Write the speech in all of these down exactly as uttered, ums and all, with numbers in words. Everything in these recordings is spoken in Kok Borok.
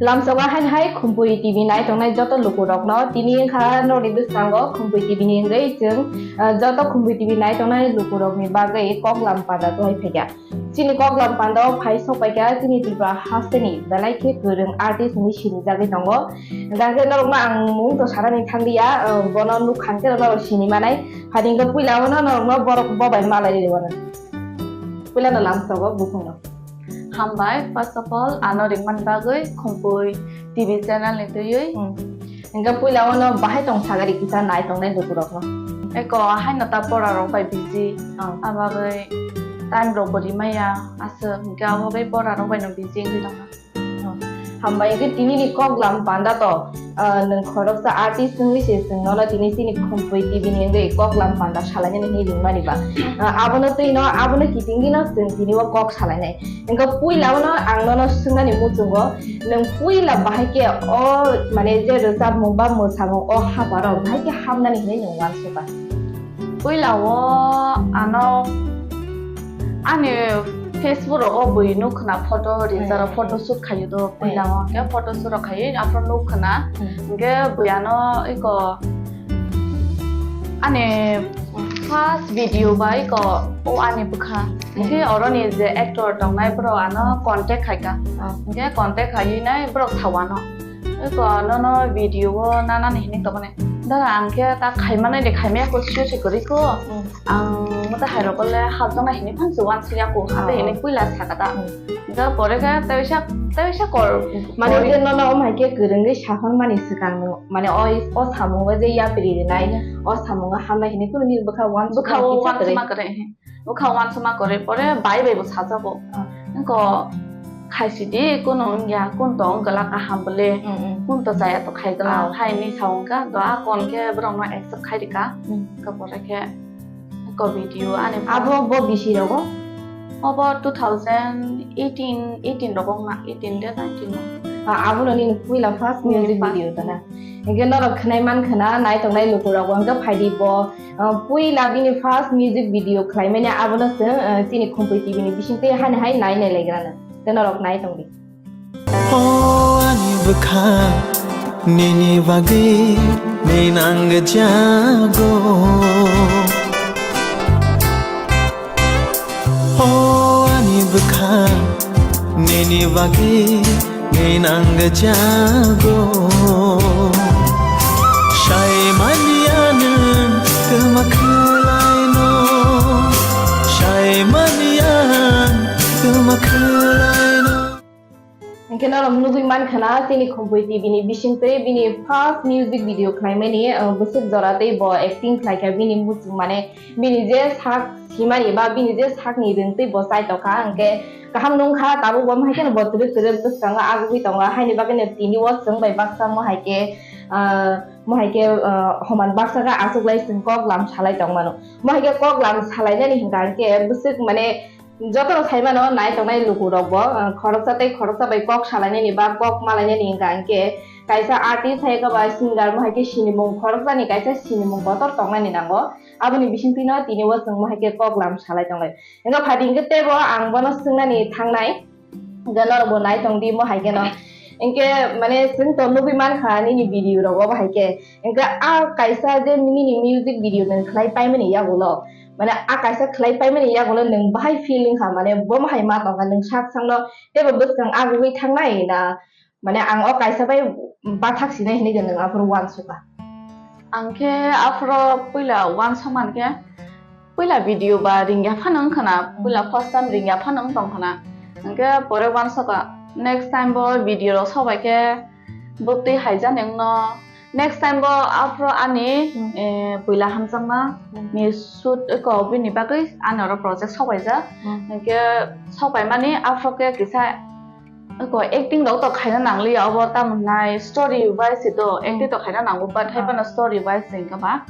Lamsogo haini hai Khumpui T V nai tongnai joto lukurokno tini wngkha norokni bwskango Khumpui T V ni wngwi chwng, ah, joto Khumpui T V nai tongnai lukurokni bagwi koklam panda tubui phaikha. Chini koklam panda o phai sokpaikha chini Tripura hasteni belai khe kwrwng artist hinwi sinijagwi tongo. Hwnkhe norokno ang mung to sanani thangliya, ah, bono nukha hwnkhe norok sinimanai. Phai hwnkhe puila o no norokno borok bobai malai rwano. Puila no lamsogo buphangno. Hambai, first of all, ano ringmani bagwi Khumpui T V channel ni twiwi. Hmm. Hingke puila wano bahai tong sagari kisa nai tongnai lukurokno. Eko haino ta pora rok bai busy. Oh. Abagwi time rok bo rimaya aswk hingke abo bai pora rok bai no busy wngwi tongkha. Oh. Hambai hingke tini ni koklam panda to. Ah, nwng khoroksa artist wngwi se chwng nono tini chini Khumpui T V ni wngwi koklam panda salainani hinwi ringmani ba. Ah, abono twi no, abono kitingwi no chwng tini o kok salainai. Wngkha puila no ang nono swngnani muchungo, nwng puila bahai khe o, mane, je rwchapmung ba mwsamung o haparo bahai khe hamnani hinwi nwng uansukha? Puila o ano ani Facebook rogo bui nuk khna photo rijaro, hmm, photo shoot khaio do puila o, hmm, hwnkhe photo shoot rok khaiwi aphuru nuk khna, hmm, hwnkhe bui ano eko ani first video ba eko o ani bwkha, hmm, hwnkhe oroni je actor tongnai borok ano contact khaika, oh, hwnkhe contact khaiwi nai borok sawano. Eko nono video o nanani hinwi tongmani. Dara ang khe ta khaimanai de khaimaya ko sio se kwrwi ko. Hmm. Ang mata hai rok le hapjaknai hinwi phang se uansukya ko. Hade, oh, hinwi puila sakha ta. Hmm. Hingke pore khe teisa, teisa kor. Mane kor- je nono om hai khe kwrwngwi saphang mani swkang no. Mane oi, o samung o je yapri rinai, hmm, o samung o hamnai hinwi kunu ni bwkha uansukma, bwkha o kisa kwrwi. Uansukma kwrwi. Bwkha uansukma kwrwi pore bai bai bo sajago. Ah. Wngkha khaisidi kunu wngya, kun tong glak kaham bole, mm, mm, kun to chaya to khai glak, ah, hai ni sa wngkha, do a kon khe borok no accept khai rika. Mm. Wngkha pore khe ko video ani abo bo bisi rogo? Obo two thousand eighteen, eighteen rogo wngna, eighteen de nineteen. Ah, abo no nini puila first, mm, music, first video to na. Hingke norok khwnai man khwna, nai tongnai lukurok bo hingke phaidi bo. Ah, puila bini first music video khlaimani abono chwng, ah, chini Khumpui T V ni bisingtwi hani hai nai nai laigrana. Tei norok nai tongdi. O ani bwkha, nini bagwi ninang jago. O ani bwkha, nini bagwi ninang jago. Sai manya nwng kwma khwlaino, sai manya nwng kwma khwlaino. Hingke norok nugwi mankha na, chini Khumpui T V ni bisingtwi bini first music video khlaimani, uh, bwswk jora tei bo acting khlaikha, bini muchung mane bini je sak simani ba bini je sakni rwngtwi bo chaitokha, hingke kaham nungkha, tabuk bo mohai kheno bo twrwk twrwk bwskango agugwi tongo, haini bagwino tini o chwng bai baksa mohai khe, ah, mohai khe, ah, homan baksa khe achuklai chwng kok lam salai tongmano. Mohai khe kok lam salainani hingka hingke bwswk mane jotono saimano nai tongnai lukurok bo, ah, khoroksa tei khoroksa bai kok salainani ba kok malainani hingka hingke kaisa artist hai khe ba singer mohai khe sinimung khoroksani kaisa sinimung kotor tongnani nango. Aboni bisingtwino tini o chwng mohai khe kok lam salai tonglai. Hingke phadi hingke teibo ang bono swngnani thangnai. Hingke norokbo nai tongdi mohai kheno. Hingke mane chwng to nugwi mankha nini video rogo bahai khe. Hingke a kaisa je nini music video nwng khlai paimani yagulo. Mane a kaisa khlai paimani yagulo nwng bahai feeling kha mane bo mohai ma tongkha nwng sak sangno teibo bwskang agugwi thangnai na Mane ang o kaisa bai bathak sinai hinui de nwng aphuru uansukha. Ang khe aphuru puila uansukmani khe puila video ba ringya phano wngkha na, puila first time ringya phano wng tongkha na. Hingkhe pore uansukha next time bo video rok sobai khe bwtwi haijani wngno. Next time bo aphuru ani, hmm, eh, puila hamjakma, hmm, ni shoot eko bini bagwi ani oro project sobaijak. Hmm. Hingkhe sobaimani aphuru khe kisa Eko acting rok to khaina nangliya, obo tamo hwnai story wise se to, hmm, acting to khaina nango, but, ah, hai phano story wise se wngkha ba.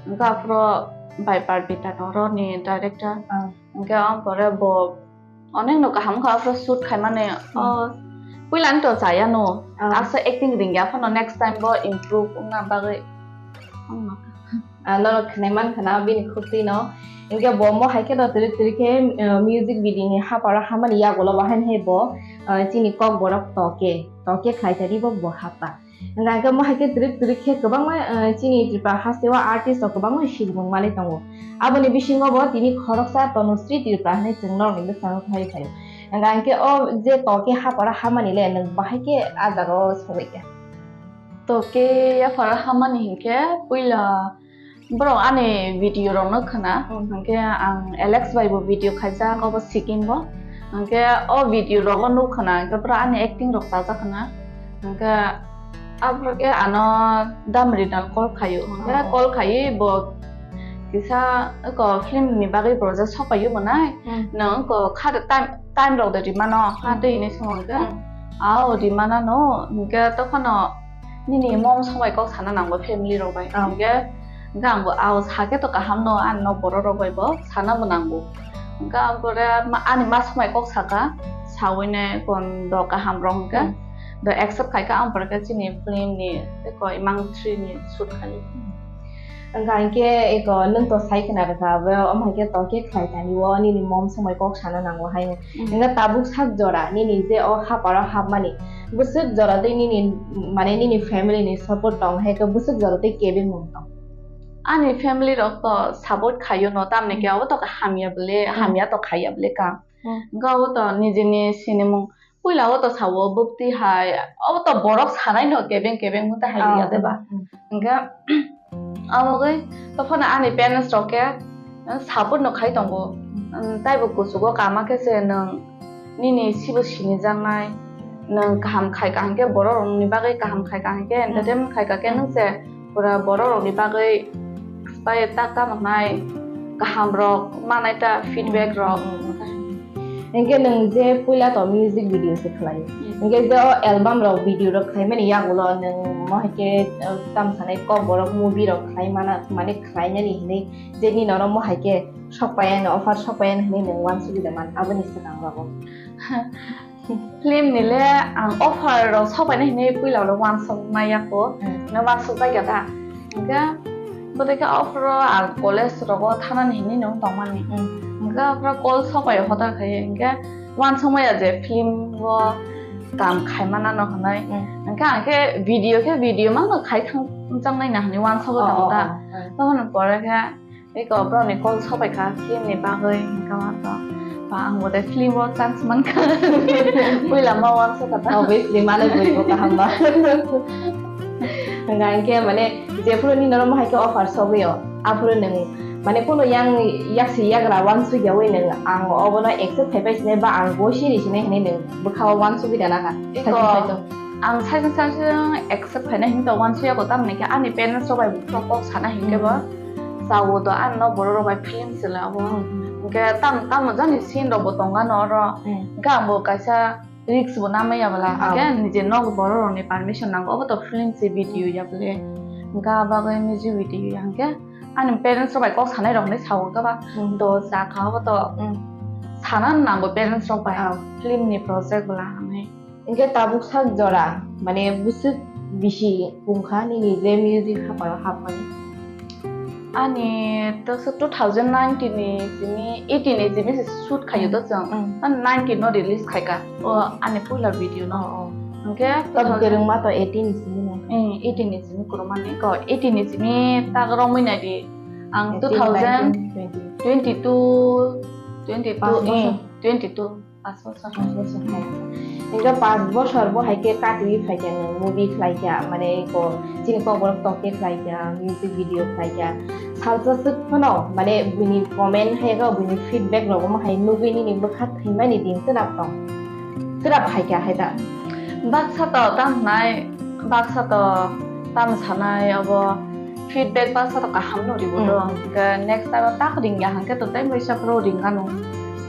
Wngkha aphuru bai Parpita Noro ni director. Ah. Hingkhe ang pore bo onek no kaham wngkha aphuru shoot khaimani. Hmm. Oh, puila wng to chaya no. Ah. Asa acting ringya phano next time bo improve wngna bagwi. Ang ma. Ah, norok khwnai mankha na bini khukti no. Hinkhe bo mo hai khe no twrwk twrwk khe, ah, music video ni haparo hamani yagulo bo haino hai bo, ah, chini kokborok toke, toke khlai tani bo bo hapa. Hinkhe mo hai khe twrwk twrwk khe kwbangma, ah, chini Tripura haste o artist rok kwbangma sinimung manwi tongo. Aboni bisingo bo tini khoroksa Tanushree Tripura hinwi chwng norokni bwskango khlai phaio. Hinkhe o je toke haparo hamani le nwng bahai khe ah jaga o sogwi kha? Toke yapharo hamani hinkhe puila borok ani video rokno khna, hmm, hinkhe ang Alex bai bo video khaijak, obo Sikkim bo. Hinkhe o video rogo nuk khna, hinkhe borok ani acting rok chajak khna. Hinkhe aphuru khe ano Damri dal call khaio, hinkhe, oh, call khaiwi bo kisa eko film ni bagwi project sok paio bo nai, hmm, nwng eko kha time, time rok de rimano, kha, hmm, tei hinwi swngo hinkhe, hmm, ao rimana no, hinkhe tokhano nini mom somai kok sana nango family rok bai. Oh. Hinkhe, hinkhe ang bo, "Ao, sakhe to kaham no, ani nok borok rok bai bo sana bo nango." Hinkhe ang pore ma, ani ma somai kok saka, sawi nai kon do kaham rok hinkhe, hmm, do accept khai kha, ang pore khe chini film ni eko Imang three ni shoot khai. Hinkhe, hinkhe eko nwng to sai khna rwkha, bo omo hai khe to khe khlai tani o nini mom somai kok sana nango hai. Hmm. Hinkhe tabuk sak jora nini je o haparo hapmani, bwswk jora tei nini, mane nini family ni support tong hai khe bwswk jora tei kebengmung tong? Ani family rok to support khaio no, tamni khe, hmm, abo to hamya bole, hmm, hamya to khaiya bole ka. Hmm. Hinkhe abo to nijini sinimung puila o to sao bukti hai, abo to borok sanai no kebeng kebeng muta hai, ah, ya de ba. Hmm. Hinkhe Amo wngwi tophano ani parents rok khe, eh, support no khai tongo. Hmm, taibo kuchugo kama khe se nwng nini sibo sinijaknai, nwng kaham khai kaham khe borok rokni bagwi kaham khai kaham khe, hmm, entertainment khai kaham khe, hmm, nwng se pura borok rokni bagwi bai ta tamo hnai kaham rok manai ta feedback rok. Hmm. Hinkhe nwng je puila to music video se khlai. Hmm. Hinkhe je o album rok, video rok khlaimani yagulo nwng mo hai khe, uh, tam sanai kokborok movie rok khlai mana, mane khlainani hinwi je nini oro mo hai khe sok paiya no, offer sok paiya no hinwi nwng uansugwi da man aboni swkang rogo? Film ni le ang offer rok sok paina hinwi puila ulo uansuk maya kho. Hmm. No uansuk bai kha da. Hinkhe bodei khe offer o ang college rogo thanani hinwi no tongmani. Hmm. Hinkhe offer call sok pai hoda khai hinkhe uansuk maya je film o kam khai mana no hinwi. Hmm. Hinkhe ang khe video khe video ma no khai thang chang nai na hinwi uansuk, oh, tong da. Oh, oh. Tokon pore khe Eko borokni call sobai kha film ni bagwi, hinkhe ma to, ba, ang bo de film o chance mankha. Puila ma uansuk kha ta. Obviously, mane bui bo kaham ba. Hinkhe mane jephuru ni norok hai khe offer sogwi o, aphuru nwng mane kono yang yaksi yagra uansuk yawi nwng ang obono accept khai pai sinai ba ang bo siri sinai hinwi nwng bwkha o uansugwi da nakha. Eko, saichung saichung. Ang saichung saichung accept khaina hinwi to uansuk yago, tamni khe ani parents rok bai bo kok sana hinkhe bo. Hmm. Chawo do, ano borok rok bai film se labo. Hmm. Hinkhe tam, tamo jani scene rok bo tong ano oro. Hmm. Hinkhe ang bo kaisa risk bo namai ya bwla. Ah. Hinkhe nije nok borok rok ni permission nango, obo to film se video ya bwle. Hinkhe ah bagwi music video ya hinkhe ani parents rok bai kok sanai rok hinwi sao hinkhe ba. Hmm. Do cha kha obo to. Hmm. Sana nango parents rok bai. Ah. Film ni project bwla hinwi. Hinkhe tabuk sak jora, mane bwswk bisi wngkha nini je music haparo hapmani? Ani to se two thousand nineteen ni simi, eighteen ni simi se shoot khaio to chwng. Mm. Ani nineteen no release khaika. O ani puila video no. Oh, oh. Hinkhe tabuk kwrwngma to eighteen ni simi no. Mm, eighteen ni simi kwrwngmani ko, eighteen ni simi tak romwi nai di. Ang eighteen, two thousand twenty-two, nineteen, twenty. Twenty-two, twenty-two, pas eh, bosor. Twenty-two. Pas bosor hai. Hinkhe pas bosor bo hai khe katiwi phaikha nwng movie khlaikha, mane eko chini kokborok tokhe khlaikha, music video khlaikha. Salsa swk phano mane bini comment hai khe bini feedback rok omo hai nugwi nini bwkha thwimani din chwrap tong. Chwrap phaikha hai da. Baksa to tam hwnai, baksa to tam sanai obo. Feedback baksa to kaham no ribo do. Mm. Hwnkhe next time o tak ringya hwnkhe to tei waisa phuru ringano.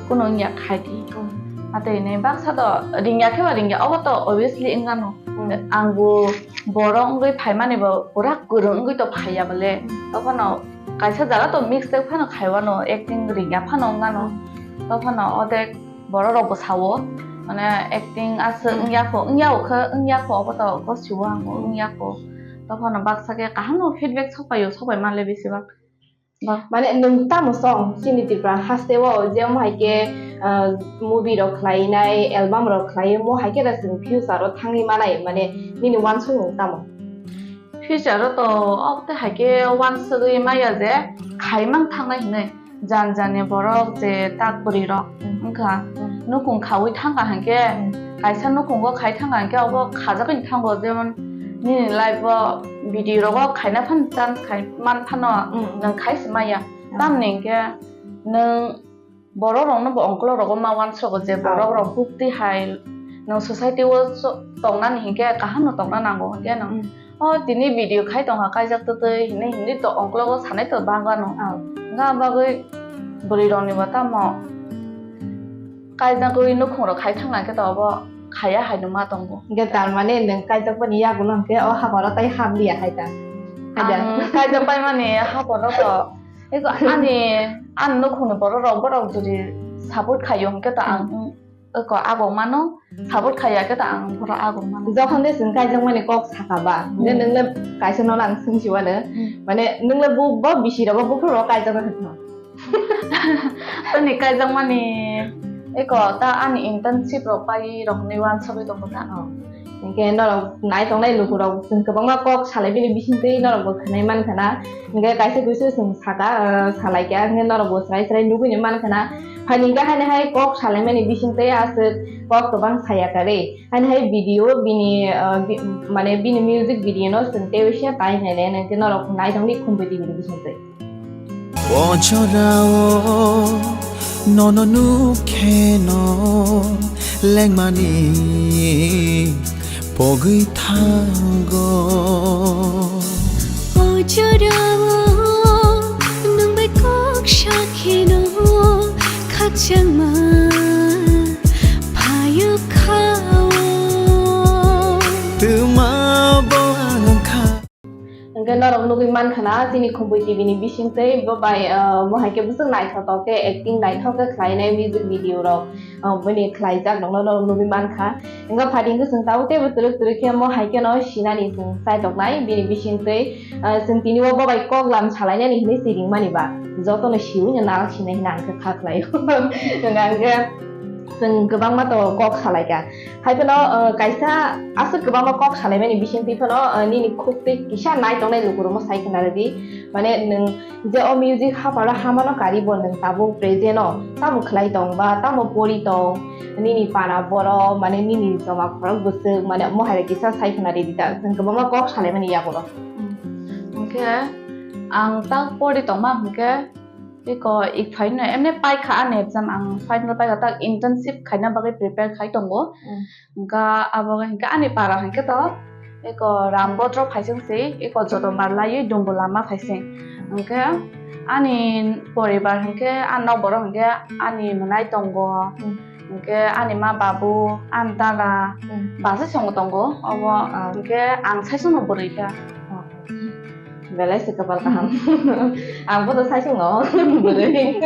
Kuno wngya khai di. Mm. Atwi hinwi baksa to ringya khe ba ringya, obo to obviously wngano. Mm. Ang bo borok wngwi phaimani bo pura kwrwng wngwi to phaiya bole. Mm. Tophano kaisa jaga to mistake phano khaiwano, acting ringya phano wngano. Mm. Tophano odek borok rok bo sao, mane acting aswk, hmm, wngya kho, wngya kho, wngya kho, obo to gosiwo ang, hmm, wngya kho. Tokhono baksa khe kaham no feedback sokpaio, sokpai manle bisi bak. Ba- Mane nwng tamo song chini Tripura haste o je omo hai khe, ah, movie rok khlainai, album rok khlai, mo hai khe da chwng future o thangwi manai, mane nini uansukmung tamo? Future o to obo tei hai khe uansugwi maya je khaimang thangnai hinwi. Jan jani borok je tak bwrwi rok wngkha, nukung khaui thangkha hinkhe, kaisa nukungo khai thangkha hinkhe obo khajagwi thango, jemon nini life o video rogo khaina phano chance khai man phano nwng khai se maya. Tamni hinkhe nwng borok rokno bo ongkolo rogo ma uansugo je borok rok bukti hai nwng society o so-, tongnani hinkhe kaham no tongna nango hinkhe nwng O tini video khai tongkha kaijak twtwi hinwi hinwi to ongkologo sanai to bagwano. Wngkha bagwi bwrwi rokni bo tamo kaijagwi nukhung rok khai thangna khe to obo khaya hai numa tongo. Hingke tar mane nwng kaijakmani yagulo hingke o habaro tai hamliya hai ta. Ang kaijakpai mani habaro to eko ani ani nukhungni borok rok borok jodi support khaio hingke to ang Eko agok mano, support khaiya khe ta ang bohrok agok mano. Jokhon de chwng kaijakmani kok saka ba, hingke nwng le kaisa no lang swngsi wano, mane nwng le bo, bo bisi rok bo buphuru rok kaijakna khe tong. Ani kaijakmani eko ta ani internship rok pai rok ni uansugwi tongo ta. Hingke norok nai tongnai lukurok chwng kwbangma kok salai bini bisingtwi norok bo khwnai mankha na. Hingke kaisa kuisu chwng saka, ah, salaikha, hingke norok bo chwrai chwrai nugui ni mankha na. Phaini hingke haino hai kok salaimani bisingtwi aswk kok kwbang saya kha rwi. Haino hai video bini, ah, bi-, mane bini music video no chwng tei waisa tai nainai, hingke norok naithokni Khumpui T V ni bisingtwi. O jorao nono nukheno lengmani pogwi thango. O jorao nwng bai kok sakhino khakchangma phaio khao. Twma bo ang wngkha. Hingke norok nugui mankha na, chini Khumpui T V ni bisingtwi bo bai, ah, mo hai khe bwswk naithotok khe acting naithok khe khlainai music video rok, ah, bini khlaijak rokno norok nugui mankha. Hingke phaidi hingke chwng tabuk teibo twrwk twrwk khe mo hai kheno sinani chwng chaitoknai bini bisingtwi, ah, chwng tini o bo bai kok lam salainani hinwi siring mani ba jotono siwi no nal sinai hwnwi ang khe kha khlaio. Hingke ang khe chwng kwbangma to kok salaikha. Hai phano, uh, kaisa aswk kwbangma kok salaimani bisingtwi phano, uh, nini khuktwi kisa nai tongnai lukurokno sai khna rwdi. Mane nwng je o music haparo hamano karibo nwng tabuk present o tamo khlai tong ba tamo pori tong, nini para borok, mane nini joma khorok bwswk, mane mohai kisa sai khna rwdi ta, chwng kwbangma kok salaimani yagulo. Hwnkhe ang tak pori tongma hwnkhe Eko ik phaino emne paikha ani exam, ang final paikha, tak internship khaina bagwi prepare khai tongo. Hwnkha abo hwnkhe ani para hwnkhe to eko Rambodro phaising se, eko joto barlaiwi Dumbu lama phaising. Hwnkhe ani poribar hwnkhe ani nokborok hwnkhe ani mwnai tongo. Hwnkhe ani ma babu, ani dada, basa songo tongo. Obo hwnkhe ang saichungno bwrwi kha. Belai se kapal kaham. Ang bo to saichung no bwrwi.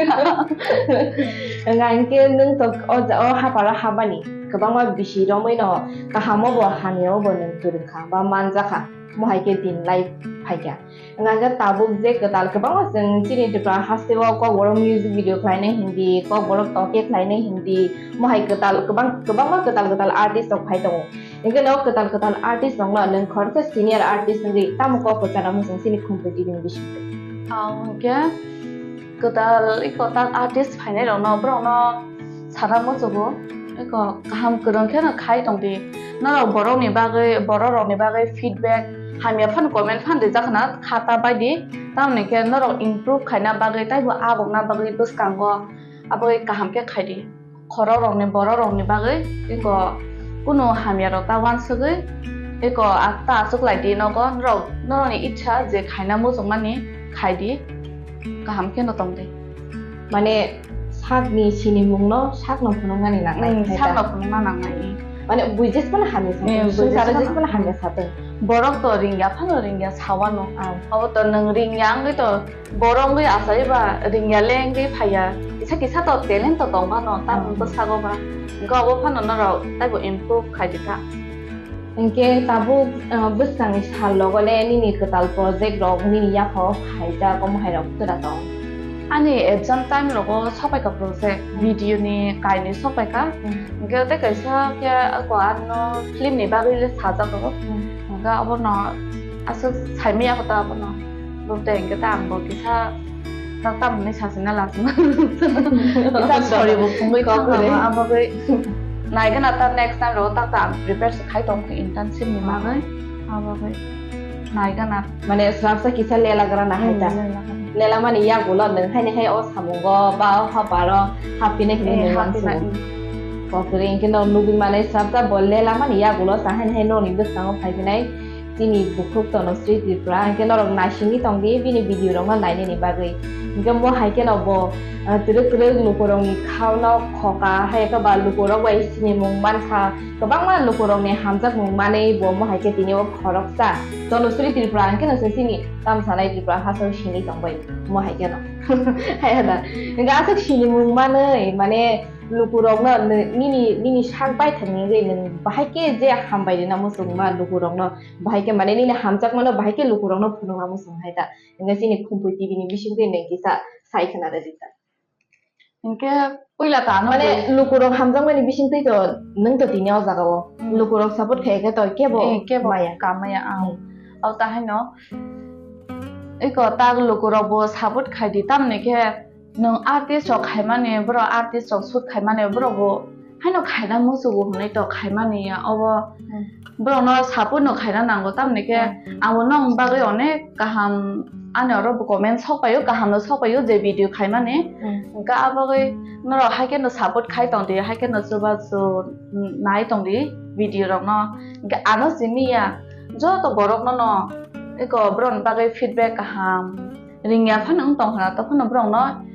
Hwnkha hwnkhe nwng to o ja-, o haparo habani kwbangma bisi romwi no kaham o bo hamya o bo nwng kwrwng kha ba manja kha. Mo hai khe din lai phai kha. Hwnkha hwnkhe tabuk je kwtal kwbangma chwng chini Tripura haste o Kokborok music video khlainai hindi, Kokborok toke khlainai hindi, mo hai kwtal kwbang, kwbangma kwtal kwtal artist rok phai tongo. Hingke no kwtal kwtal artist rokno nwng khoroksa senior artist wngwi tamo kok kwchana muchung chini Khumpui T V ni bisingtwi? Ang hwnkhe kwtal eko tak artist phainai rokno, borokno sana muchugo, eko kaham kwrwng kheno khai tongdi. Norok borokni bagwi, borok rokni bagwi feedback hamya phano comment phano rijak khna khata baidi, tamoni khe norok improve khaina bagwi taibo agokna bagwi bwskango aboni kaham khe khaidi. Khorok rokni, borok rokni bagwi eko kunu hamya rok ta uansugwi eko ta achuk lai di nogo, norok, norokni icha je khaina muchungmani khai di, kaham kheno tong di. Mane sakni sinimung no sakno phunuknani nangnai. Hmm, sakno phunukna nangnai. Mane buijes phano hamya satong, hmm, sumsaro buijes phano hamya satong. Borok to ringya phano ringya sawano. Obo to nwng ringya wngwi to Borok wngwi achai ba ringya le wngwi phaiya, kisa kisa to talent to tong phano, tamoni bwskango ba. Hwnkhe obo phano norok taibo improve khai di kha. Hinkhe tabuk, ah, bwskangni sal rogo le nini kwtal project rok nini yaphao phaijak, omo hai rok kwra tong? Ani exam time rogo sopaikha project, video ni kainwi sopaikha. Hmm. Hinkhe tei kaisa khe ako ano film ni bagwi le sajak rw. Hmm. Hinkhe abono aswk saimaya kho ta abono. Bo tei hinkhe ta ang bo kisa tak tam hinwi sasina lasima. Kisa sorry bo phungwi kok kore. Abo, abo bai naigana ta next time ro tak ta ang prepare se khai tong khe internship ni bagwi. Abo bai naigana. Mane swrapsa kisa lela gra na hai ta. Hmm, lela gra. Lela mani yagulo nwng haini hai o samungo ba o haparo hapinai hinwi eh, nwng hapinai, uansukgo. Hmm. Kokri hinkhe no nugwi manai swrapsa bo lela mani yagulo sa haini hai noni bwskango phai phinai. Chini bukhuk Tanushree Tripura, hinkhe norok naisingwi tongdi bini video rokno nainani bagwi. Hinkhe mo hai kheno bo, ah, twrwk twrwk lukurokni khauno khoka, hai khe ba lukurok bai sinimung mansa, kwbangma lukurokni hamjakmung manwi bo mo hai khe tini o khoroksa Tanushree Tripura, hinkhe no se chini tamsanai Tripura hasteo sini tongbai mo hai kheno. Hai da. Hinkhe aswk sinimung manwi, mane lukurokno nini, nini sak baithangni wngwi nwng bahai khe je hambai rina muchungma lukurokno. Bahai khe mane nini hamjakmano bahai khe lukurokno phunukna muchung hai ta. Hinkhe chini Khumpui T V ni bisingtwi nwng kisa sai khna rwdi ta. Hinkhe puila ta ano mane bo lukurok hamjakmani bisingtwi to nwng to tini o jaga o. Hmm. Lukurok support khe khe to kebo eh, kebo maya. Kamaya ang. Hmm. Au ta haino. Iko ta lukurok bo support khai di tamni khe nwng artist rok khaimani borok artist rok shoot khaimani borok bo haino khaina muchungo hwnwi to khaimani ya obo hmm. Borokno support no khaina nango tamni khe hmm. Ang bo nokni bagwi onek kaham ani oro bo comment sok paio kaham no sok paio je video khaimani hmm. Hwnkhe abagwi norok hai kheno support khai tongdi hai kheno chubachu nai tongdi video rokno hwnkhe ano simi ya joto borokno no eko borokni bagwi feedback kaham. Ringya phano wng tong hwna, tophano borokno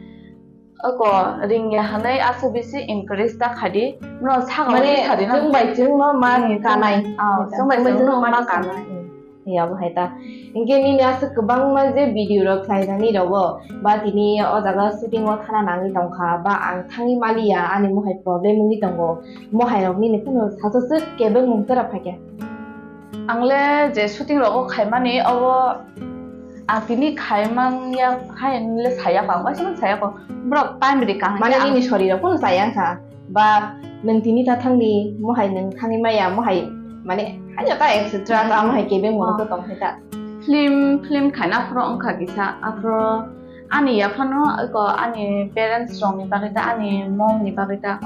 oko ringya hwnwi aswk bisi encourage ta khaidi, borok sakao mane thari na. Chwng bai chwngno ma hmm, kanai. Oh, chwng bai chwngno ma kanai. Hiya bo hai ta. Hinkhe nini aswk kwbangma je video rok khlainani rogo, ba tini o jaga shooting o thana nangwi tongkha, ba ang thangwi maliya, ani mohai problem wngwi tongo, mohai rok nini phano sacha swk kebeng mung tera phaikha. Ang le je shooting rogo khaimani obo ang tini khaimang ya hai le saya kho, ang waisa saya kho. Borok time ri kang mane ang nini sori rok phano saya wngkha ba nwng tini ta thangni mohai nwng thangwi maya mohai mane hanya ta et cetera ta mohai kebeng mono to tong hai ta. Film, film khaina phoro wngkha kisa aphro ani yaphano eko ani parents rokni bagwi ta ani mom ni bagwi ta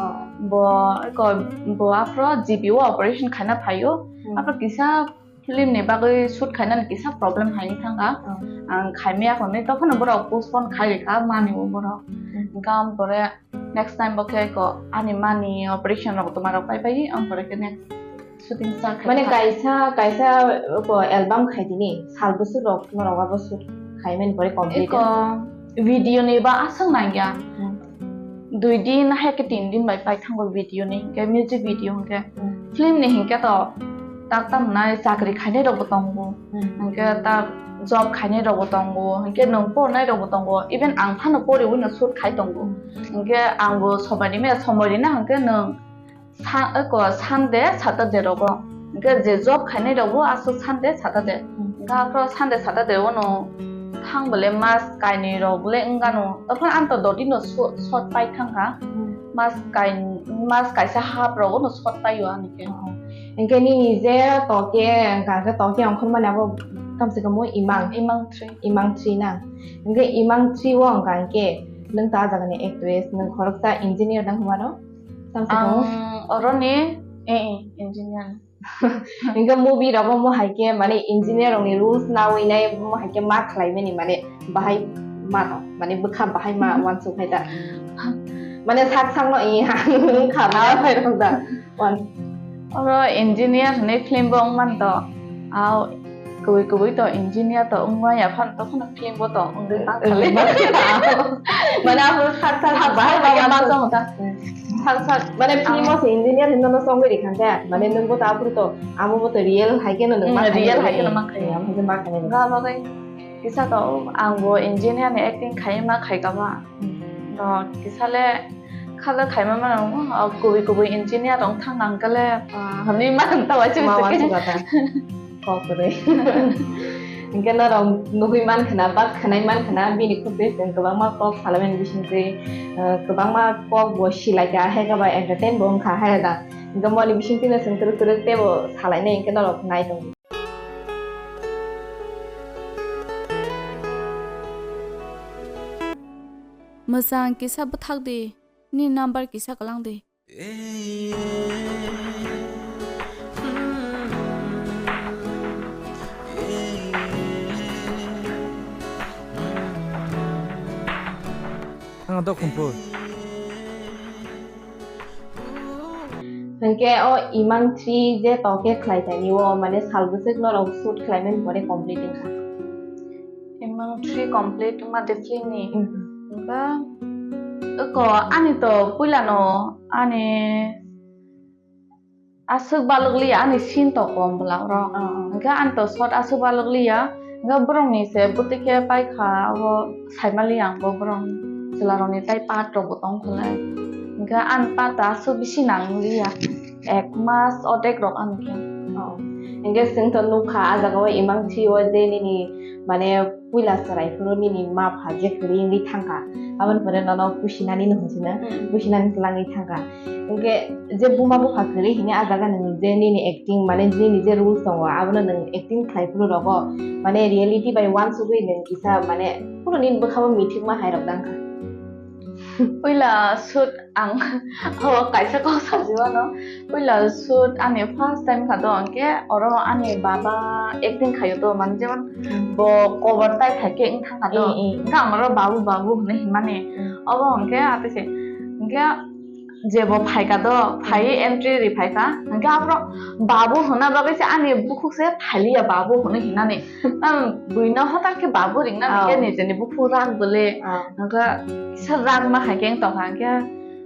bo eko bo aphro G P O operation khaina phaio. Hmm. Aphro kisa film ni bagwi shoot khainani kisa problem hai wngkha. Hmm. Ang khaimaya hwnwi tophano borok postpone khai rikha mani o borok. Hmm. Hwnkhe ang pore next time bo khe ko ani mani operation rok tuma rok pai pai ang pore khe next shooting start khai mane kha. Kaisa kaisa ko album khai dini sal bwswk rok norok abo shoot khai mani pore complete. Eko video ni ba aswk nangya. Hmm. Dui din hai khe tin din bai pai thango video ni hinkhe music video hinkhe hmm. Film ni hinkhe to tak tam nai chakri khainai rok bo tongo. Hmm. Hinkhe tak job khainai rok bo tongo hinkhe nwng pornai rok bo tongo even ang phano poriwi no shoot khai tongo. Hmm. Hinkhe ang bo somoi rime somoi rina hinkhe nwng sa eko Sunday Saturday rogo hinkhe je job khainai rok bo aswk Sunday Saturday. Hmm. Hinkhe aphro Sunday Saturday o no thang bole mas kainwi rok bole wngano tokhe ang to dodi no short pai thangkha. Hmm. Mas kai mas kaisa hap rogo no short paio ani khe. Oh. Hinkhe nini je toke wngkha khe toke ongkhormani abo kamse kamo imang. Imang three. Imang three na. Hinkhe imang three o wngkha hinkhe nwng ta jagani actress nwng khoroksa engineer nang hwnmano? Samse kamo? Ang oroni eh eh engineer. Hinkhe movie rogo mo hai khe mane engineer rokni rules nawi nai mo hai khe ma khlai mani mane bahai ma no mane bwkha bahai ma uansuk hai ta. Mane sak sak no i ha kha ma phai rok da. Oro engineer hinwi film bo wng man to. Au kubui kubui to engineer to wng maya phano to phano film bo to wngwi ma kha le. Mane abo sak sak bahai ma uansuk. Sak sak mane film o se engineer hinwi no songwi rikha khe mane nwng bo to aphuru to amo bo to real hai khe no nwng ma kha real hai khe no ma kha. Amo khe ma kha. Ga bagwi kisa to ang bo engineer ni acting khai ma khai kama. To kisa le Khala khaima mano, o kubui kubui engineer rok thang ang kale, ah, hwnwi man ta waisa Ma waisa waisa khe. Kok kwrwi. Hinkhe norok nugwi man khna, ba khwnai man khna, bini khuk twi chwng kwbangma kok salaimani bisingtwi, ah, kwbangma kok bo silaikha, haikhe ba entertain bo wngkha, haida. Hinkhe moni bisingtwino chwng kwrwk kwrwk teibo salainai hinkhe norok nai tongdi. Mwchang kisa bwthak di, ni number kisa kwlang di. Ang dok khumpui. Hinkhe o Imang three je toke khlai tani o, mane sal bwswk norok shoot khlaimani pore complete wngkha. Imang three complete wngma de film ni. Hmm. Hinkhe eko ani to puila no ani aswk balwk liya, ani scene to kom bwla oro. Oh, oh. Hinkhe ani to shot aswk balwk liya. Hinkhe borok ni se bwtwi khe paikha, abo saimali ang bo borok ni chwla rok ni tai part rok bo tong kha le. Hinkhe ani part ta aswk bisi nang liya. Ek mas odek rok ani khe. Oh. Hinkhe chwng to nukha, ah jaga o Imang three o je nini mane puila chwrai phuru nini ma pha je kwrwi wngwi thangkha. Aboni pore nono pusinani no hwnchino. Hmm. Pusinani twlangwi thangkha. Hinkhe je buma bupha kwrwi hini ah jaga nwng je nini acting, mane nini je rules tongo, abono nwng acting khlai phuru rogo, mane reality bai uansugwi nwng kisa, mane, phuru nini bwkhao mithikma hai rok dangkha. Puila shoot ang o kaisa kok sajwano. Puila shoot ani first time kha do, hinkhe oro ani baba acting khaio do, mane jemon Hmm. bo cover tai phai khe wng thangkha do. Hmm, hmm. Hinkhe ang oro babu, babu hwnwi himani. Hmm. Obo hinkhe atise, hinkhe jebo phaikha do, phai Hmm. entry ri phaikha. Hinkhe aphuru babu hwnna bagwi se ani bukhuk se phailiya babu hwnwi hinani. Ang buino hotak khe babu ringna Oh. hinkhe nijeni bukhuk rak bwle. Oh. Hinkhe kisa rak ma hai khe wng tongkha hinkhe.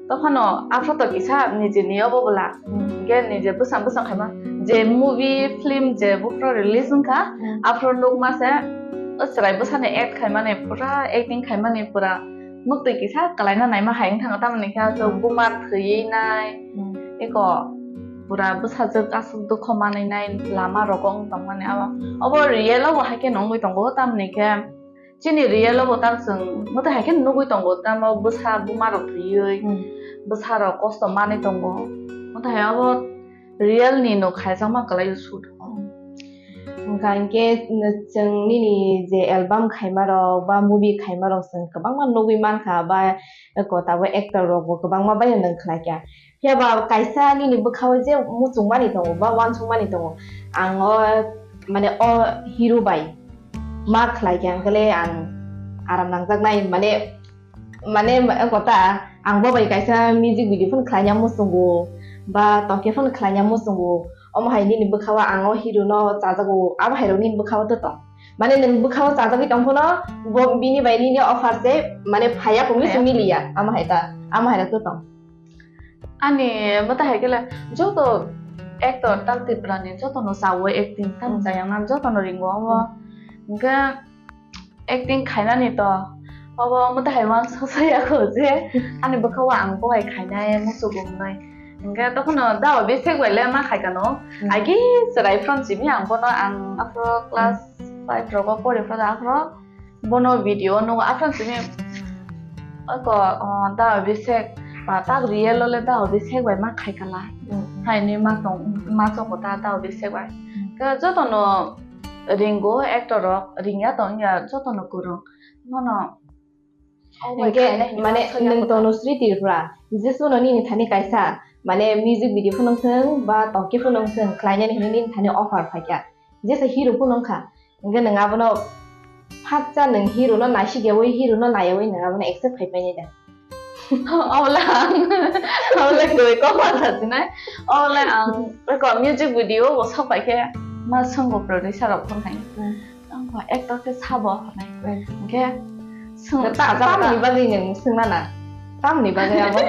Tokhano aphuru to kisa nijeni obo bwla. Hmm. Hinkhe nije bwsang bwsang khaima. Je movie, film je buphuru release wngkha, Hmm. aphuru nukma se o chwrai bwsani act khaimani, pura acting khaimani, pura muktwi kisa kwlaina naima hai wng thangkha, tamoni khe aswk Hmm. buma thwiwi nai, Hmm. eko pura bwsajwk aswk dukho manwi nai lama rogo wng tongmani abo. Obo real o bo hai khe nungwi tongo, tamoni khe chini real o bo tak chwng mwtai hai khe nugwi tongo, tamo bwsa buma rok thwiwi, Hmm. bwsa rok kosto manwi tongo, mwtai hai abo real ni no khaijakma kwlai o shoot. Hwnkha hinkhe chwng nini je album khaima rok ba movie khaima rok chwng kwbangma nugwi mankha ba eko tabuk actor rok bo kwbangma bai nwng khlaikha. Phiya ba kaisa nini bwkhao je muchungmani tongo ba uansukmani tongo, ang o mane o hero bai ma khlaikha hinkhe le ang aram nangjaknai, mane mane, eko ta, ang bo bai kaisa music video phano khlaina muchungo, ba tongkhe phano khlaina muchungo, omo hai nini bwkhao ang o hero no chajago, abo hai rok nini bwkhao to tong. Mane nwng bwkhao chajagwi tong phano, bo bini bai nini offer se, mane phaiya kunu se Phaiya. Miliya, amo hai ta, amo hai rok to tong. Ani mwtai hai khe le joto actor tak Tripura ni joto no chawi acting tam Hmm. chayang nang joto no ringo omo. Hmm. Hinkhe acting khainani to obo mwtai hai uansuk saya kho je ani bwkhao ang bo hai khainai muchungo wngnai. Hinkhe tokhono da Abhishek bai le ma khai kano. Hmm. Agi chwrai phron simi ang bono ang aphro class Hmm. five rogo pori phro aphro bono video nugo aphro simi ako, o, da Abhishek ba tak real o le da Abhishek bai ma khai kala. Hmm. Haini ma tong, ma chongo ta da Abhishek bai. Hmm. Khe jotono ringo actor rok, ringya tong ya jotono kwrwng. Bono Hinkhe mane nwng Tanushree Tripura, Jisu no nini thani kaisa, mane music video phano wng thung, ba tongki phano wng thung, khlainani hinwi nini thani offer phaikha. Jesa hero phano wngkha. Hinkhe nwng abono phatsa nwng hero no naisigeui, hero no naiyaui nwng abono accept khai painai da? Ola ang, ola koi kok ma sajinai. Ola ang, ko music video bo sok pai khe ma songo producer rok phone khai. Hmm. Ang kho actor khe sabo hwnwi. Hmm. Hinkhe swng-, ta-, sajak tamni ta- bagwi nwng swngna na? Tamni bagwi abo?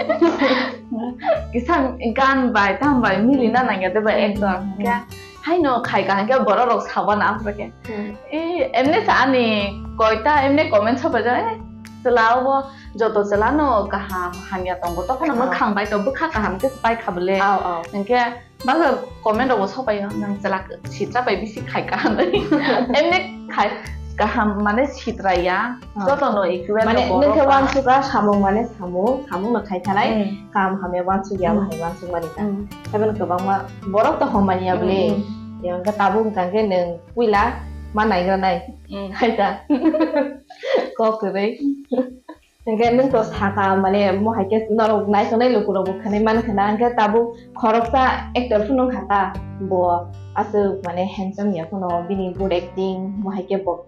Kisa gan bai, tam bai, mili na nangya de bai Hmm. actor. Hmm. Hinkhe haino khai ka hinkhe borok rok sabo na aphuru khe. Hmm. E, emni sa ani koita, emni comment sopai ja, e, chwla obo joto chwla no kaham hamya tongo, tokhono mwkhang bai to bwkha kaham khe pai kha bwle. Aw, aw. Hinkhe bagwi comment rok bo sok pai o, "Nwng chwla sitra bai bisi khai kaham," hinwi. Emni khai kaham mane sitra ya, joto no equal mane no borok nwng khe ba. Wansuk a samung mane samung, samung no khai thalai, hmm, kaham hamya wansuk ya, hmm, bahai wansuk mani ta. Hmm. Haibano kwbangma borok to hom mani ya bwle. Hmm, hmm. Yang khe tabuk wngkha khe nwng puila ma naigra nai. Hmm. Hai ta. Kok kwrwi. Hingke nwng to saka mane mo hai khe norok naisonai lukurok bo khanai man khana, hingke tabuk khoroksa actor phano wngkha ta, bo aswk mane handsome ya phano bini good acting, mo hai khe bo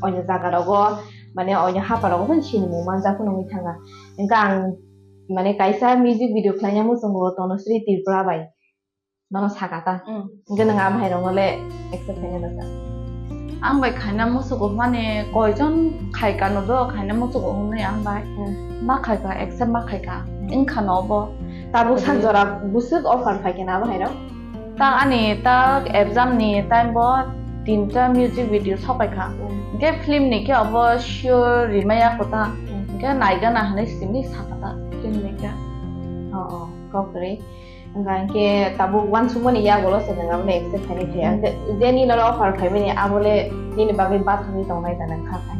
oino jaga rogo mane oino hapha rogo phano sinimung manjak phano wngwi thangkha. Hingke ang mane kaisa music video khlaina muchungo Tanushree Tripura bai. Nono saka ta. Mm. Hingke nwng amo hai rokno le accept khaina rwkha. Ang bai khaina musugo mani koijon khai kano do khaina musugo hwnwi ang bai. Mm. Ma khai kha, accept ma khai kha. Mm. Wngkha no obo. Tabuk sak jora busuk offer phai khe na abo hai rok? Ta ani ta exam ni time bo tinta music video sok pai kha. Mm. Hingke film ni khe obo sure rimaya kho ta. Mm. Hingke naigana hwnwi simi saka ta film ni khe. Oh, oh, kok kwrwi. Hingkha hingke tabuk wansukmani yagulo se nwng abono accept khainai khe. Hingke je nini oro offer phaimani abole nini bagwi bathangwi tongnai da nwng kha khai.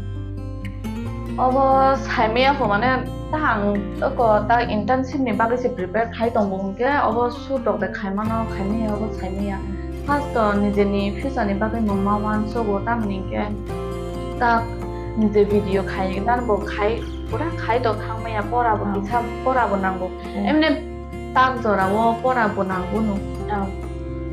Obo saimaya kho mane ta ang oko ta internship ni bagwi se prepare khai tongo hingke obo shoot rok de khaimano khaimaya obo saimaya. First o nijeni future ni bagwi nwng ma wansugo tamni hingke ta nije video khai dan bo khai pura khai to thangmaya pora bo kisa pora bo nango. Hmm. Emne tak jora o pora bo nango no. Oh.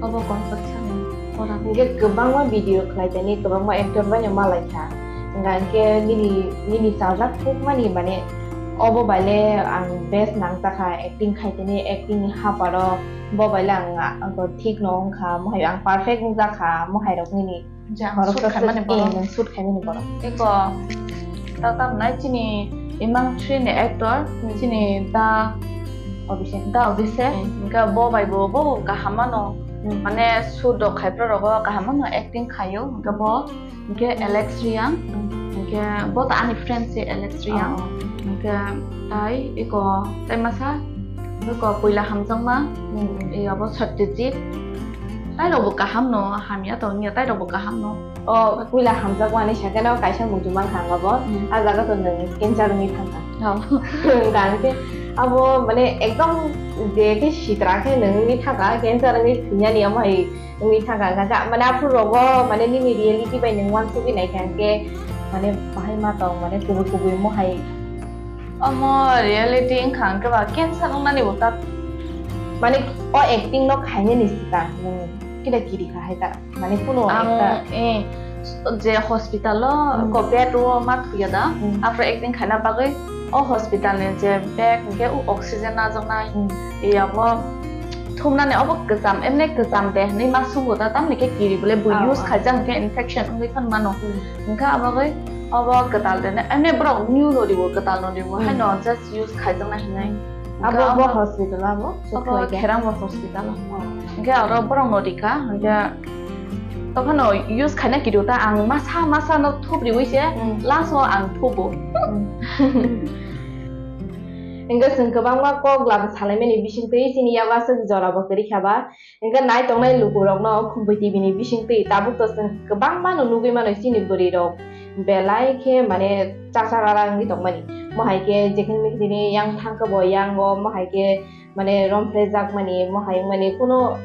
Obo compulsory pora. Hingke kwbangma video khlai tani, kwbangma actor bai no malai kha. Hingka hingke nini, nini chajak kuk mani mane obo bai le ang best nang jakha acting khai tani, acting ni haparo bo bai le ang, ang thik no wngkha, mohai ang perfect wng jakha, mohai rok nini. Je ang shoot khaimani borok. Eh, nang shoot khaimani borok. Eko, ta, ta nai chini Imang three ni actor, hmm, chini da Abhishek. Da Abhishek. Hmm. Hingke bo bai bo, bo kaham mano. Hmm. Mane shoot rok khai pro rogo kaham mano acting khaio. Hingke bo, hingke Alex Riang. Hmm. Hingke bo ta ani friend se Alex Riang. Oh, oh. Hingke tai eko, tai masa, eko puila hamjakma. Hmm. Iya bo Satyajit. Tai rok bo kaham no, hamya tong ya, tai rok bo kaham no. O puila hamjak wani sakeno kaisa muchung mankha ang abo. Hmm. A jaga to nwng cancer wngwi thangkha. Oh. Hingkha hingke abo mane ekdom je khe sitra khe nwng wngwi thangkha, cancer wngwi thwinani omo hai wngwi thangkha. Hingkha mane aphuru rogo mane nini reality bai nwng wansugwi naikha hingke mane bahai ma tong mane kubui kubui omo hai. Omo reality wngkha hingke ba cancer wngnani bo ta. Mane o acting no khainani sita nwng kida kiri kha hai ta. Mane kuno ang ekta, eh, je hospital o, hmm, ko bed o ma thuya da, hmm, after acting khaina bagwi o hospital ni je bag hingke o oxygen najaknai, hmm, yabo thumnani obo kwcham, emne kwcham de hinwi ma sungo da, tamni khe kiri bole bo, ah, use, ah, khaijak hingke infection wngwi phan mano. Hmm. Hingke abagwi obo kwtal de, emne borok new no riwo, kwtal no riwo, hmm, haino just use khaijakna hinwi. Abo hingke bo obo hospital abo? Obo Kherang bo hospital o. Oh. Hingke oro borok no rikha, hingke tophano use khaina kidu ta ang masa masa no thup riwi se, hmm, last o ang thubo. Hmm. Hingke chwng kwbangma kok lama salaimani bisingtwi chini yago aswk jora bo kwrwi kha ba. Hingke nai tongnai lukurokno Khumpui T V ni bisingtwi tabuk to chwng kwbangma no nugwi mano chini bwrwirok belai khe mane chaksa rara wngwi tongmani. Mo hai khe jekhini mekhini yang thangkhe bo yang o, mo hai khe mane romphrejakmani, mo hai mane kuno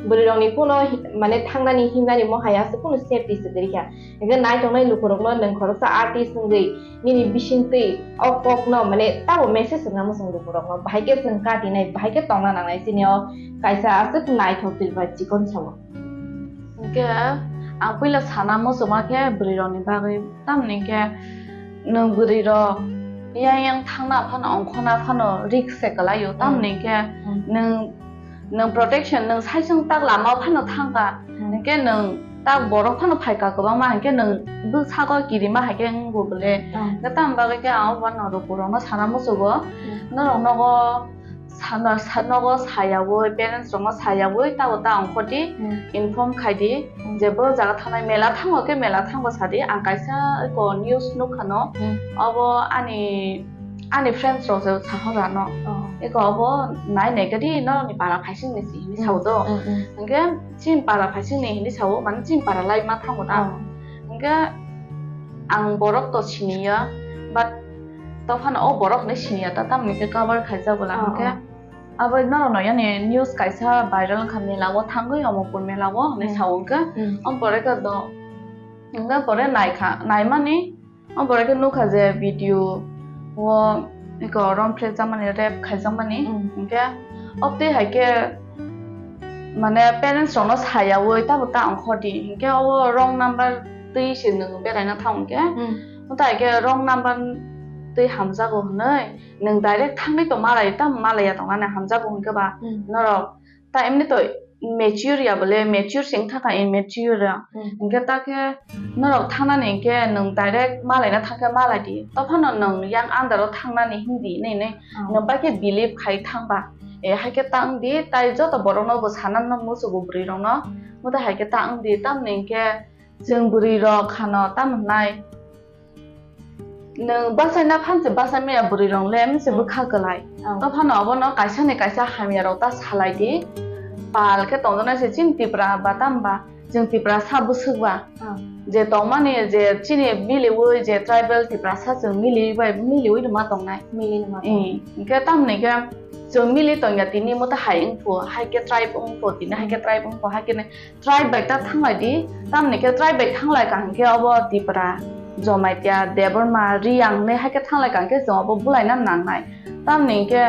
bwrwirokni kuno hi-, mane thangnani himnani mo hai aswk kuno safety se kwrwi kha. Hingke nai tongnai lukurokno nwng khoroksa artist wngwi nini bisingtwi o kokno mane tabo message rwna muchung lukurokno, bahai khe chwng katinai, bahai khe tongna nangnai chini o kaisa aswk naithok Tripura chikon sao. Hingke ang puila sana muchungma khe bwrwirokni bagwi, tamni hingke nwng bwrwirok yang yang thangna phano ongkhorna phano risk se kwlaio, tamni hingke nwng nwng protection, nwng saisung tak lama o phano thangkha, hmm, hingke nwng tak borok phano phaikha kwbangma, hingke nwng bwsako kirima hai khe wngbo bole. Hmm. Hingke tamni bagwi khe ang o bono lukurokno sana muchugo, hmm, norok nogo sana, sa-, nogo sayaui, parents rokno sayaui, tabo ta ongkhordi, hmm, inform khaidi, hmm, je bo jaga thangnai mela thango khe mela thango sadi, ang kaisa eko news nukha no, hmm, obo ani ani friends rok se sahor ano. Oh. Eko obo nai nai kadi norokni para phaising ni si hinwi sao do. Mm, mm. Hwnkhe chini para phaising ni hinwi sao, mane chini para lai ma thango da. Oh. Hwnkhe ang borok to siniya, but tophano o borok ni siniya ta, tamni khe cover khaijak bwla. Oh, hwnkhe oh. Abo norokno yani news kaisa viral wngkha, mela o thangwi omo pur mela o hinwi. Hmm. Sao hwnkhe. Hmm. Omo pore khe do, hwnkhe pore naikha, naimani omo pore khe nukha je video o eko rom phre jakmani, rape khaijakmani. Hmm. Hwnkhe obtwi hai khe mane parents rokno sayawi tabo ta ongkhordi, hwnkhe obo wrong number twi se nwng beraina thang hwnkhe. Hmm. Omo ta hai khe wrong number twi hamjago hinwi. Nwng direct thangwi tong malai, tamo malaiya tongmani hamjago hwnkhe ba. Hmm. Norok ta emni to mature ya bole, mature se wngkha kha, immature ya. Hmm. Hwnkhe ta khe norok thangnani hwnkhe nwng direct malaina thangkhe malai di. Tophano nwng yang under o thangnani hindi hinwi hinwi. Oh. Nwng bai khe believe khai thangba. E, hai khe ta wngdi, tai joto borokno bo sanano muchugo bwrwi rokno. Mutai hai khe ta wngdi, tamni hwnkhe chwng bwrwi rok hano tamo hwnai. Nwng bachaina phan se bachai maya bwrwi rok le mse. Hmm. Bwkha kwlai. Oh. To phano obono kaisa ni kaisa hamya rok ta salai di. Pal khe tongjaknai se chini Tipra ba tamo ba, chwng Tiprasa bwswk ba. Oh. Je tongmani je chini miliwi je tribal Tiprasa chwng miliwi bai, miliwi rwma tongnai. Mili rwma tongnai. Eh, hwnkhe tamni khe chwng mili tongya tini muta hai wngphu, hai khe tribe wngphu, tini hai khe tribe wngphu, hai khe ne tribe bai ta thanglai di, tamni khe tribe bai thanglai ka hwnkhe obo Tipra, Jamatia, Debbarma, Riyang hinwi hai khe thanglai ka hwnkhe chwng obo bulaina nangnai. Tamni hwnkhe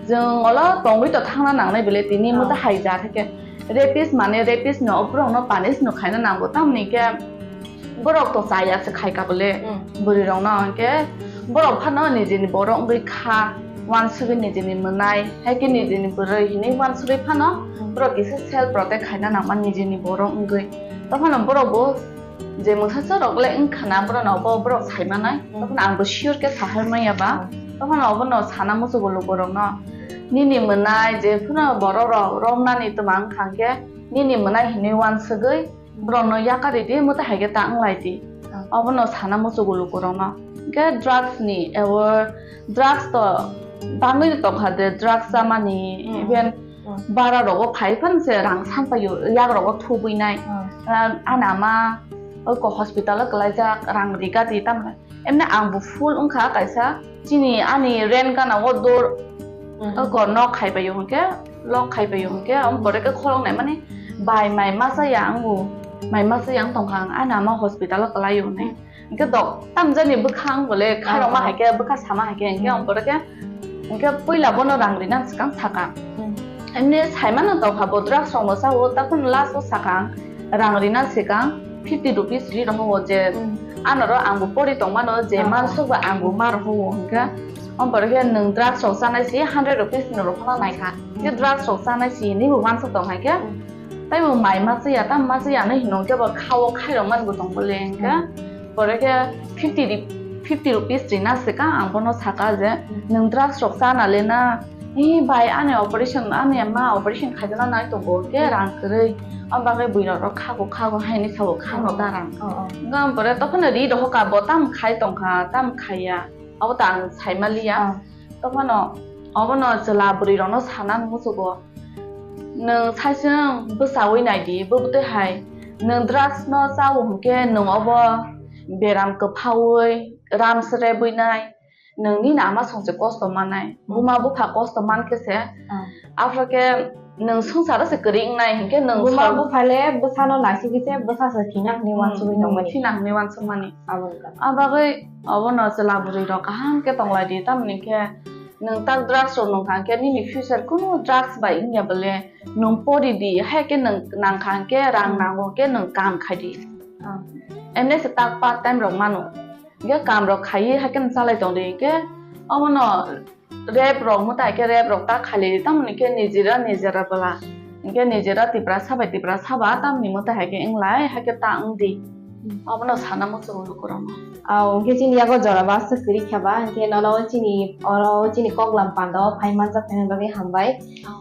chwng olo tongwi to thangna nangnai bile tini. Oh. Muta hai jat hai khe rapist mane rapist no, borok no punish no khaina nango, tamni hwnkhe borok to chaya se khai ka bole. Hmm. Bwrwi rok no hwnkhe borok phano nijini borok wngwi kha, wansugwi nijini mwnai, hai khe nijini bwrwi hinwi wansugwi phano. Hmm. Borok kisa self protect khaina nangma nijini borok wngwi. To phano borok bo je mungsa chwrok le wngkha na, borok no bo borok sai manai. Hmm. To phano ang bo sure khe sahar maya ba. Hmm. To phano obo no sana muchugo luku rok no, nini mwnai je phano borok rok romnani twma wngkha hwnkhe nini mwnai hinwi wansugwi borokno yakari di, mutai hai khe ta wnglai di. Ah. Obono sana muchugo lukurokno. Hwnkhe drugs ni, abo drugs to bangwi tongkha de, drugs chamani, hmm, even, hmm, bara rogo phai phano se rang sampaio, yak rogo thubui nai. Hmm. Ah, ani ama oko hospital o kwlaijak, rang rigadi tamni. Emne ang bo full wngkha kaisa, chini ani rent gana o dor, mhm, o kor nok khai paio hwnkhe, lock khai paio hwnkhe, ang pore khe khorok nai mani bai mai masa ya ang bo, mai masa ya ang tongkha ang, ani ama hospital o kwlaio hwnwi. Mhm. Hwnkhe dok tamjani bwkha ang bole khairokma, oh, oh, hai khe bwkha sama hai khe, hwnkhe, mhm, ang pore khe Hwnkhe puila bono rang rina swkang sakha. Hmm. Emni saimano tongkha bo drugs rokno chao, takhun last o sakha ang, rang rina swkang fifty rupees ri rohoro je, hmm, anoro ang bo pori tongmano je, oh, mansuk ba ang bo ma rohoro hwnkhe. Omo pore khe nwng drugs rok chanai si hundred rupees ni rohorna naikha. Khe drugs rok chanai si hinwi bo wansuk tong hai khe. Hmm. Taibo mai machaya, tam machaya hinwi hino khe bo khao khairok man bo tong bole hwnkhe. Hmm. Pore khe fifty ri-, fifty rupees rina swkang ang bono sakha je, hmm, nwng drugs rok chana le na? Ee bai, ani operation, ani ma operation khaijana nai tongo, hwnkhe, hmm, rang kwrwi. Omo bagwi bwrwi rok khago khago haini sao khano, oh, darang. Oh, oh. Hwnkhe omo pore tokhono ri rohorkha bo tam khai tongkha, tam khaiya. Abo ta ang saimaliya. Oh. Tophano obono chwla bwrwi rokno sana muchugo. Nwng saisung bwchaui naidi, bwbwtwi hai nwng drugs no chao hwnkhe nwng obo beram kwphaui, rams rebwi nai, nwng nini ama song se kosto mannai, hmm, buma bupha kosto mankhe se, hmm, aphuru khe nwng swngcharo se kwrwi wngnai hwnkhe nwng buma sor- bupha le bwsano naisigwi se bwsa se thina hwnwi, hmm, uansugwi tongmani. Thina hwnwi uansukmani. Abo wngkha. Abagwi obono chwla bwrwi rok kaham khe tonglaidi, tamni khe nwng tak drugs rok nwng kha hwnkhe nini future kunu drugs bai wngya bole, nwng pori di, hai khe nwng nang kha hwnkhe rang, hmm, nango hwnkhe nwng kam khai di. Ah. Emne se tak part time rok mano. Hwnkhe kam rok khaiwi hai khe nwng chalai tong di hwnkhe omono rape rok mutai khe rape rok ta khailai di, tamoni khe nijera nijera bwla. Hwnkhe nijera Tiprasa bai Tiprasa ba tamni mutai hai khe wnglai, hai khe ta wng di. Abono sana muchungo lukurokno. Au hwnkhe chini yago jora ba aswk kwrwi kha ba, hwnkhe nono chini oro chini koklam panda o phai manjak phai bagwi hambai.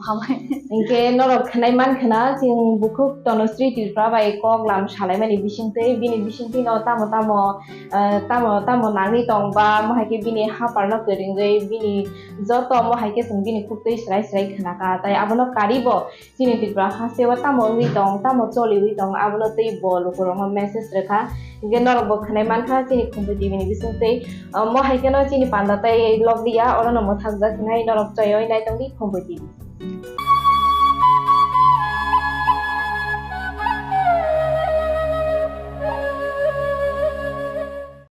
Hambai. Hwnkhe norok khwnai man khwna chwng bukhuk Tanusri Tripura bai koklam salaimani bisingtwi, bini bisingtwi no tamo tamo ah, tamo tamo nangwi tong ba, mohai khe bini hapar no kwrwngwi bini joto mohai khe chwng bini khuktwi srai srai khwna kha, tai abono karibo chini Tripura haste o tamo wngwi tong, tamo choliwi tong, abono tei bo lukurokno message rwkha. Hwnkhe norok bo khwnai mankha chini Khumpui T V ni bisingtwi, ah, mohai kheno chini panda tei lobdiya, orono mwthakjak hinai norok choyoi naitongdi Khumpui T V.